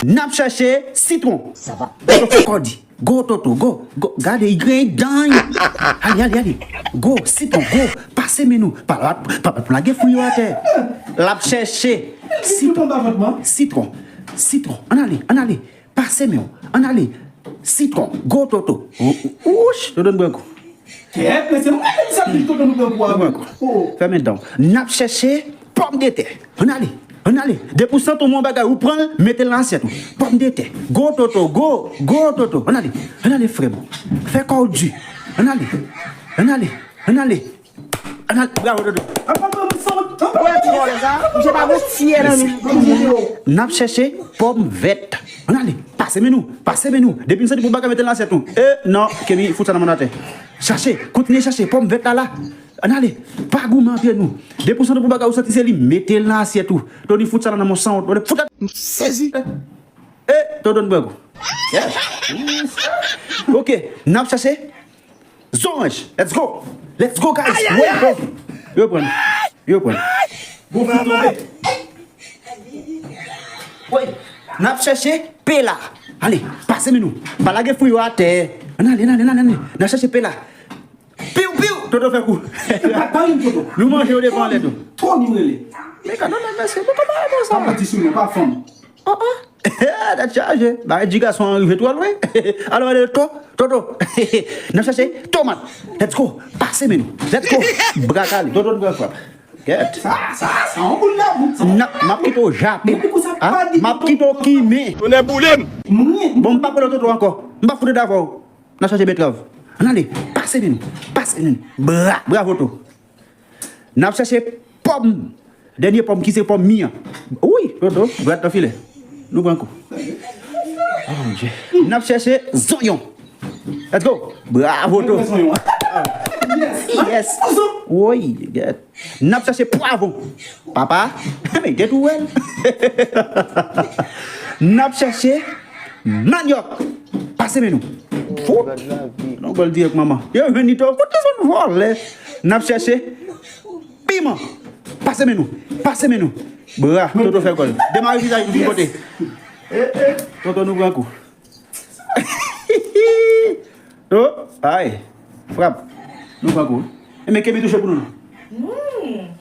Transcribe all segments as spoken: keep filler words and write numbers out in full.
N ap chèche sitwon. Toto fè kò di. Go, Toto, go, go. Gade, li gen dan. Ale, ale, ale. Go, sitwon, go. Pase men nou. Pa, pa, pa, pa lage fwi yo atè. L ap chèche sitwon. Sitwon. Sitwon. Ann ale, ann ale. Pase men w. Ann ale. Sitwon. Go, Toto. Wouch, Toto n pran kou. Kèt, mesye, mwen menm sa plis Toto nou pran kou avè. Fèmen dan w. N ap chèche pòmdetè. Ann ale. Ann ale. Depi w santi w gen yon bagay, ou pran l, mete l nan asyèt ou. Pòmdetè. Go, Toto, go. Go, Toto. Ann ale. Ann ale, frè m. Fè kò w di. Ann ale. Ann ale. Ann ale. Ann ale. Bravo, Toto. Wè ti vòlè sa? Misye pa gon tiyè nan men. N ap chèche pòm vèt. Ann ale. Pase men nou. Pase men nou. Depi n santi pou bagay, mete l nan asyèt nou. E non, Kemi, fout sa nan men atè. Chache. Kontinye chache. Pòm vèt la la. Ann ale. Pa goumen antre nou. Depi w santi pou bagay, ou santi se li, mete l nan asyèt ou. Tony, fout sa la nan men w san wont. Fout la. M sezi. E, Toto n pran kou. Ok. N ap chache. Zoranj. Let's go. Let's go, guys. Woy, bro. Yo pran. Yo pran. Bon, fou tonbe. Woy. N ap chèche pela. Ale, pase men nou. Pa lage fwi yo atè. Ann ale, ann ale, ann ale, ann ale. N ap chèche pela. Piw, piw. Toto fè kou. Pa, pa yon Toto. Nou manje yo devan lè tou. Tony m rele. Men kado nan mesye, nou kòman bon sa? Pa manti sou mwen, pa fanm. Oh, oh. Tèt chaje. Bagay di gason an rive twò lwen. Alò, ale, to, Toto. N ap chèche tomat. Let's go. Pase men nou. Let's go. Bra kale. Toto n pran frap. Kèt. Sa, sa, sa, yon boul la, boul sa. N ap, m ap kite w jape. Mwen, pou sa, pa di m ap kite w kimen. Tonnè boule m. Bon, m pa pran Toto ankò. M pa fout avè w. N ap chache betrav. Ann ale. Pase men nou. Pase men nou. Bra, bravo, Toto. N ap chache pòm. Dènye pòm ki se pòm mi an. Wi, Toto, grat nan filè. Nou pran kou. Oh, mon Dieu. N ap chache zonyon. Let's go. Bravo, Toto. Yes. Woy, gèt. N ap chache pwavwon. Papa, men te tou wè l. N ap chache manyòk. Pase men nou. Fou. Non, gòl dirèk manman. Yo jwenn li tou. Kote zòn vòlè? N ap chache piman. Pase men nou. Pase men nou. Bra, Toto fè gòl. Demare vizaj nou tout kote. Toto nou pran kou. Oh, ay. Frap. Nou pran kou. E men Kemi touche pou nou non.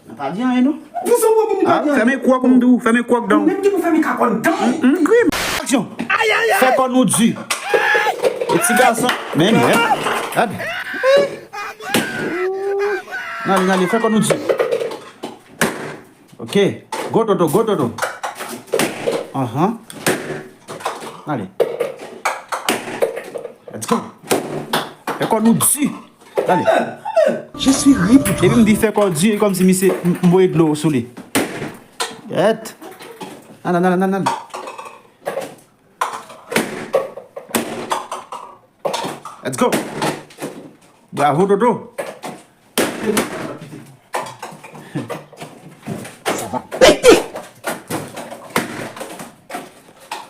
Nan pa di anyen non. Fèmen kwòk m di w, fèmen kwòk dan w. Menm ki pou fèmen kakòn dan w. Grim. Aksyon. Fè kò nou di. E ti gason. Men, men. Gad. Nan, nan, fè kò nou di. Ok. Go, Toto, go, Toto. Anhan. Ale. Let's go. Fè kò nou di. Ale. Je suis réputé. Depi m di fè kò di, e kòmsi misye m voye dlo sou li. Gèt. Nan, nan, nan, nan, nan. Let's go. Bravo, Toto. Sa va pete.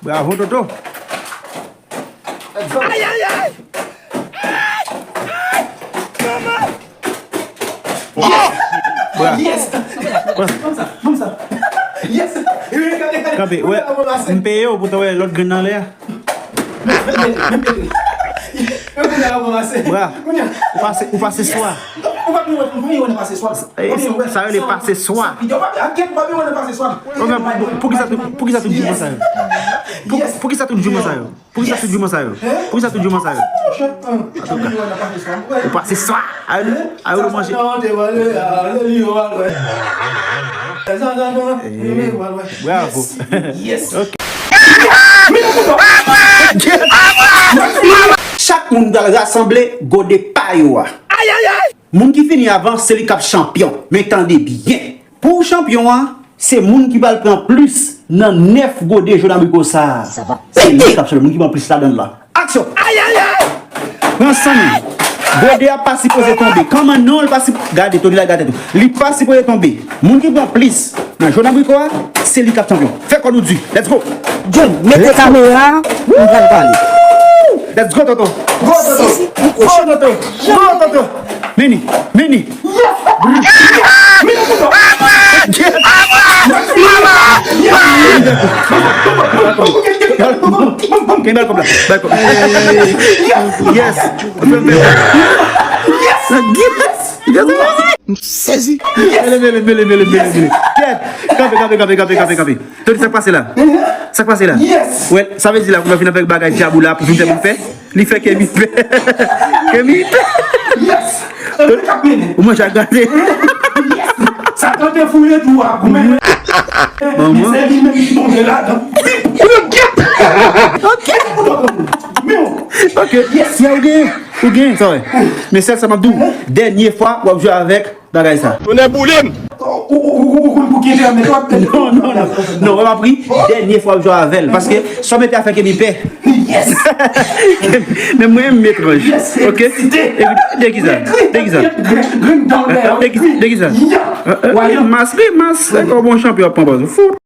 Bravo, Toto. Let's go. Ay, ay, ay. Ay, ay. Manman. Bra. Yes! Kòmsa, kòmsa. Yes! Kanpe, wè, m peye w pou ta wè lòt grenn nan lè a. Bra, ou pase, ou pase swa. Sa rele pase swa. Poukisa tout, poukisa tout jouman sa yo? Poukisa tout jouman sa yo? Poukisa tout jouman sa yo? Poukisa tout jouman sa yo? Antouka, ou pase swa. Ayo, ayo, nou manje. Bravo. Chak moun pral rasanble gode pa yo a. Moun ki fini avan, se li k ap chanpyon. Men tande byen. Pou chanpyon an, se moun ki pral pran plis nan nèf gode jòn abriko sa a. Se li k ap chanpyon, moun ki pran plis ladan l la. Aksyon! Pran san nou. Gode a pa sipoze tonbe. Kòman non, li pa sipoze. Gade, Tony la gade tou. Li pa sipoze tonbe. Moun ki pran plis nan jòn abriko a, se li k ap chanpyon. Fè kò nou di. Let's go! John, mete kamera, m pral pale. Let's go, Toto. Go, Toto. Go, Toto. Go, Toto. Mini, mini. Mini, Toto. Mama! Mama! Kenbe bal kòb la. Bal kòb. Yes. Yes. Yes. Yes. M sezi. Mele, mele, mele, mele, mele, mele. Kèt. Kanpe, kanpe, kanpe, kanpe, kanpe, kanpe. Tande sa k pase la. Sa k pase la. Yes. Wè, sa vle di la, pou nou vin avèk bagay dyab ou la, pou vin fè moun pè. Li fè Kemi pè. Kemi pè. Yes. Ou manje ak gate. Yes. Satan te fouye tou a goumen. Manman. Se li menm ki tonbe ladan. Ok. Men, ok. Yes. Ya, ou gen. Ou gen, sa wè. Men sèl sa m ap di w, dènye fwa w ap jwe avèk bagay sa. Tonnè boule m! Ou, ou, ou, ou konn pou ki te mete w ap mete. Non, non, non. Non, w ap ri, dènye fwa w jwe avè l. Paske sa w mete a fè Kemi pè. Yes! Men mwen, m etranj. Yes, ok? Eksite. De ki sa? De ki sa? Grenn, grenn dan w dèyè w. De ki, de ki sa? Ya! Mas, wi, mas. Kòm yon chanpyon ap pran pòz. Fout.